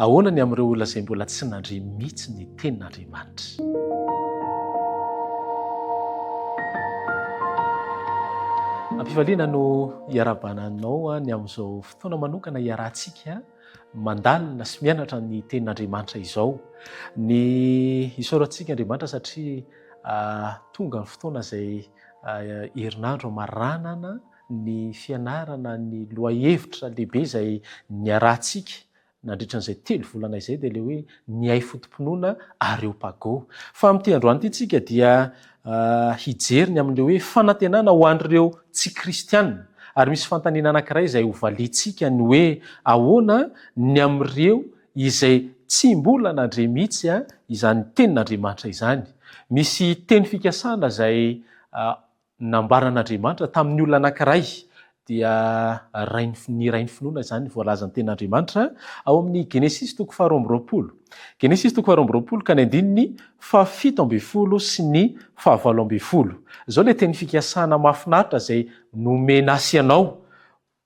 Ahoana ny amin'ireo olona izay mbola tsy nandre mihitsy ny tenin'Andriamanitra? Am-pifaliana no iarahabana anao ny amin'izao fotoana manokana iarahantsika mandalina sy mianatra ny tenin'Andriamanitra izao. Ny isaorantsika Andriamanitra satria tonga ny fotoana izay herinandro amaranana ny fianarana ny lohahevitra lehibe izay niarahantsika nandritra an'izay telo volana izay dia ilay hoe ny hay foto-pinoana Areopago. Fa amin'ity androany ity tsika dia hijery ny amin'ilay hoe fanantenana ho an'ireo tsy kristiana. Ary misy fanontaniana anankiray izay hovaliantsika ny hoe ahoana ny amin'ireo izay tsy mbola nandre mihitsy izany tenin'Andriamanitra izany. Misy teny fikasana izay nambaran'Andriamanitra tamin'ny olona anankiray, dia rain'ny ny rain'ny finoana izany voalazan'ny tenin'Andriamanitra ao amin'ny Genesisy toko faha-22. Genesisy toko faha-22 ka ny andininy faha-17 sy ny faha-18. Izao ilay teny fikasana mahafinaritra izay nomena ahy sy anao.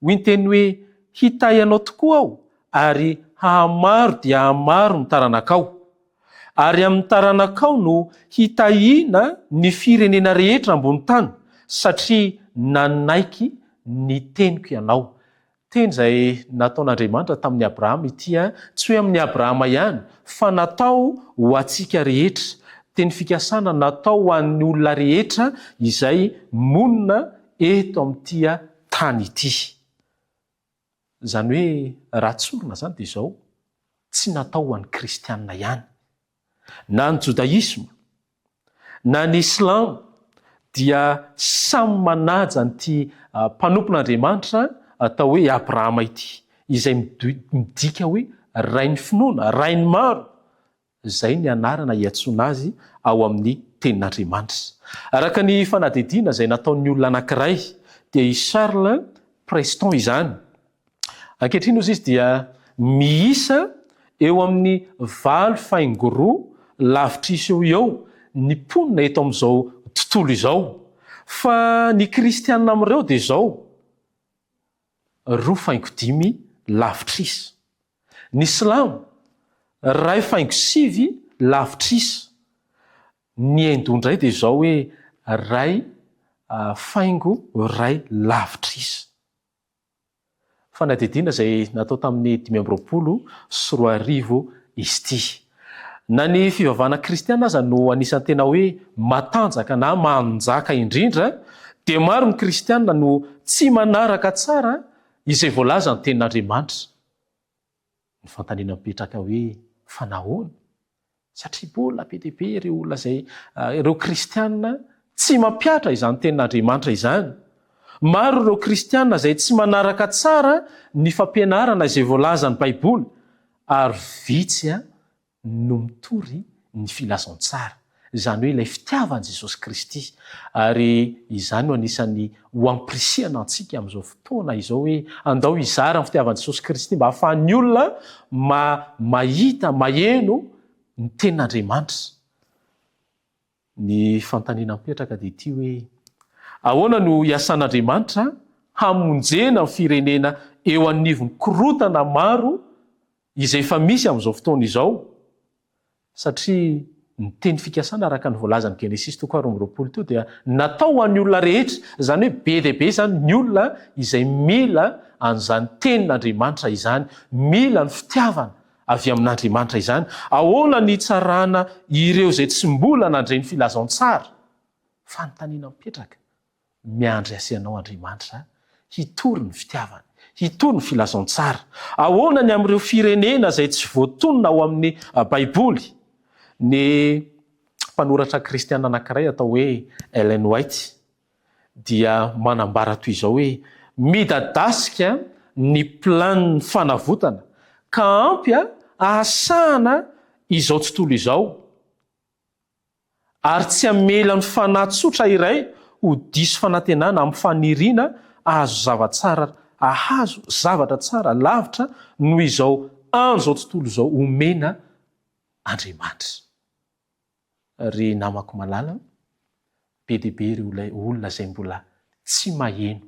Hoy ny teniny hoe, Hitahy anao tokoa aho, ary hahamaro dia hahamaro ny taranakao. Ary amin'ny taranakao no hitahiana ny firenena rehetra ambony tany, satria nanaiky ny teniko ianao. Teny izay nataon'Andriamanitra tamin'i Abrahama ity, tsy hoe amin'i Abrahama ihany, fa natao ho antsika rehetra. Teny fikasana natao ho an'ny olona rehetra izay monina eto amin'ity tany ity. Izany hoe raha tsorina izany dia izao, tsy natao ho an'ny kristianina ihany. Na ny jodaisma, na ny silamo dia samy manaja an'ity mpanompon'Andriamanitra atao hoe Abrahama ity, izay midika hoe rain'ny finoana, rain'ny maro. Izay ny anarana iantsoana azy ao amin'ny Tenin'Andriamanitra. Araka ny fanadihadiana izay nataon'ny olona anankiray, dia i Charles Preston izany. Ankehitriny hozy izy dia miisa eo amin'ny valo faingo roa lavitrisa eo ho eo ny mponina eto amin'izao tontolo izao. Fa ny kristiana amin'ireo dia izao, roa faingo dimy lavitrisa. Ny silamo, iray faingo sivy lavitrisa. Ny hindou indray dia izao hoe iray faingo iray lavitrisa. Fanadihadiana izay natao tamin'ny 2025 izy ity. Na ny fivavahana kristiana aza no anisan'ny tena hoe matanjaka na manjaka indrindra dia maro ny kristiana no tsy manaraka tsara izay voalazan'ny Tenin'Andriamanitra. Ny fanontaniana mipetraka hoe fa nahoana? Satria mbola be dia be ireo olona izay, ireo kristiana tsy mampihatra izany Tenin'Andriamanitra izany. Maro ireo kristiana izay tsy manaraka tsara ny fampianarana izay voalazan'ny Baiboly ary vitsy no mitory ny filazantsara, izany hoe ilay fitiavan'i Jesosy Kristy, ary izany no anisan'ny ho ampirisihana antsika amin'izao fotoana izao hoe andao hizara ny fitiavan'i Jesosy Kristy mba hahafahan'ny olona ma mahita, maheno ny tenin'Andriamanitra. Ny fanontaniana mipetraka dia ity hoe, ahoana no hiasan'Andriamanitra hamonjena ny firenena eo anivon'ny korontana maro izay efa misy amin'izao fotoana izao, satria ny teny fikasana araka ny voalazan'ny Genesisy toko faha-22 teo dia natao ho an'ny olona rehetra, izany hoe be dia be izany ny olona izay mila an'izany tenin'Andriamanitra izany, mila ny fitiavana avy amin'Andriamanitra izany. Ahoana ny hitsarana ireo izay tsy mbola nandre ny filazantsara? Fanontaniana mipetraka. Miandry azy anao Andriamanitra hitory ny fitiavany, hitory ny filazantsara. Ahoana ny amin'ireo firenena izay tsy voatonona ao amin'ny Baiboly? Ny mpanoratra kristiana anankiray atao hoe Ellen White dia manambara toy izao hoe, Midadasika ny planin'ny fanavotana ka ampy hahasahana izao tontolo izao. ary tsy hamela ny fanahy tsotra iray ho diso fanantenana amin'ny faniriana hahazo zava-tsara hahazo zavatra tsara lavitra noho izao andro izao tontolo izao omena Andriamanitra. Ry namako malala, be dia be ireo olona izay mbola tsy maheno,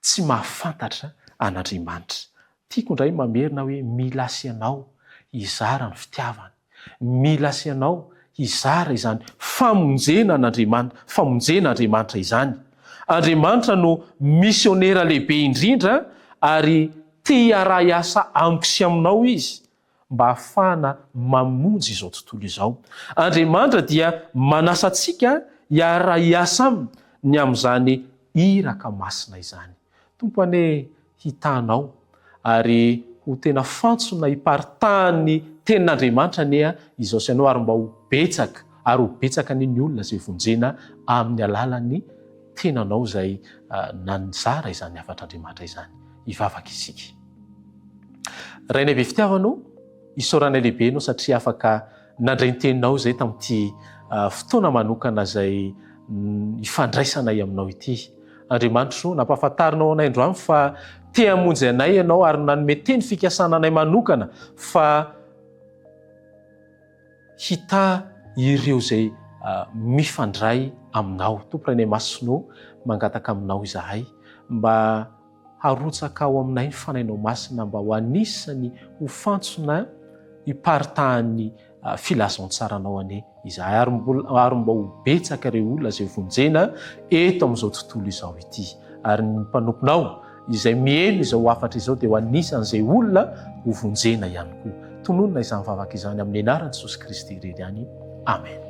tsy mahafantatra an'Andriamanitra. Tiako indray mamerina hoe mila sy ianao. hizara ny fitiavany. Mila ahy sy ianao hizara izany famonjena an'Andriamanitra, famonjena Andriamanitra izany. Andriamanitra no misionera lehibe indrindra ary te hiara-hiasa amiko sy aminao Izy mba hahafahana mamonjy izao tontolo izao. Andriamanitra dia manasa antsika hiara-hiasa Aminy ny amin'izany iraka masina izany. Tompo anie hitahanao ary ho tena fantsona hiparitahan'ny tenin'Andriamanitra anie izao sy ianao ary mba ho betsaka ary ho betsaka anie ny olona izay vonjena amin'ny alalan'ny tenanao izay nanizara izany hafatr'Andriamanitra izany. Hivavaka isika. Rainay be fitiavana o, isaoranay lehibe ianao satria afaka nandray ny teninao izay tamin'ity fotoana manokana izay ifandraisanay aminao ity. Andriamanitro, nampahafantarinao anay androany fa te hamonjy anay ianao ary nanome teny fikasana anay manokana fa hitaha ireo izay mifandray aminao. Tompo Rainay Masina o, mangataka aminao izahay mba Harotsaka ao aminay ny Fanahinao Masina mba ho anisany ho fantsona hiparitahan'ny filazantsaranao anie izahay ary mbola ary mba ho betsaka ireo olona izay vonjena eto amin'izao tontolo izao ity ary ny mpanomponao izay miheno izao hafatra izao dia ho anisan'izay olona ho vonjena ihany koa. Tononina izany vavaka izany amin'ny anaran'i Jesosy Kristy irery ihany. Amen.